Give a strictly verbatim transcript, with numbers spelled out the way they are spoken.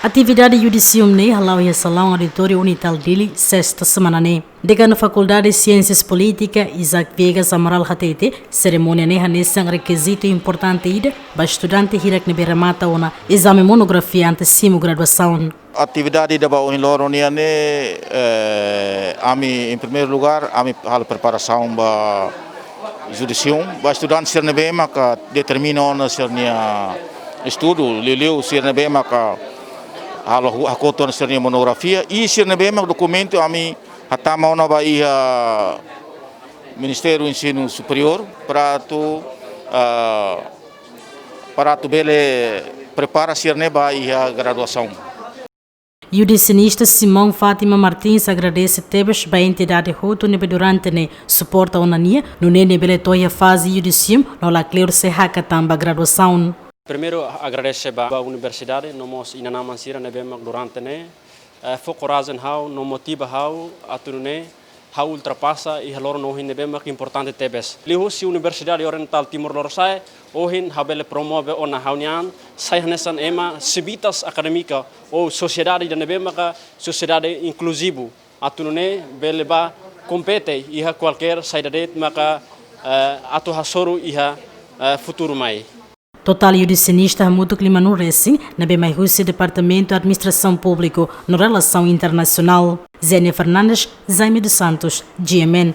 Atividade Yudisium ne'e hala'o iha salaun auditóriu Unital Dili, sesta semana ne'e. Dekanu Fakuldade Siénsias Polítika, Isaac Viegas Amaral hatete, serimónia ne'e hanesan rekizitu importante ida ba estudante hirak ne'ebé remata ona ezame monografia ante simu graduasaun. Atividade ida ba ohin loron nian ne'e, eh, ami, em primeiro lugar, ami halo preparasaun ba Yudisium, ba estudante sira ne'ebé maka determina ona sira-nia estudu, liuliu sira ne'ebé maka halo hu-, hakotu ona sira-nia monografia, i sira ne'ebé maka dokumentu ami hatama ona ba iha Ministériu Ensinu Superiór para atu, ah, para atu bele prepara sira-ne'e ba iha graduasaun. Yudisinista Simão Fátima Martins agradese tebes ba entidade hotu ne'ebé durante ne'e suporta ona nia, nune'e nia bele to'o iha faze Yudisium no lakleur sei hakat tan ba graduasaun. Primeiru, agradese ba, ba universidade, no mós inan-aman sira ne'ebé mak durante ne'e, eh, fó korajen ha'u, no motiva ha'u, atu nune'e ha'u ultrapasa iha loron ohin ne'ebé mak importante tebes. Liuhusi Universidade Oriental Timor Lorosa'e, ohin ha'u bele promove ona ha'u-nia an sai hanesan ema sivitas akadémika ou sosiedade ida ne'ebé maka sosiedade inkluzivu. Atu nune'e bele bá kompete iha kualkér saida de'it maka, eh, atu hasoru iha, eh, futuru mai. Totál yudisinista hamutuk lima-nulu resin, ne'ebé mai husi Departamentu Administrasaun Públika no Relasaun Internasionál. Zénia Fernandes, Jaime dos Santos, G M N.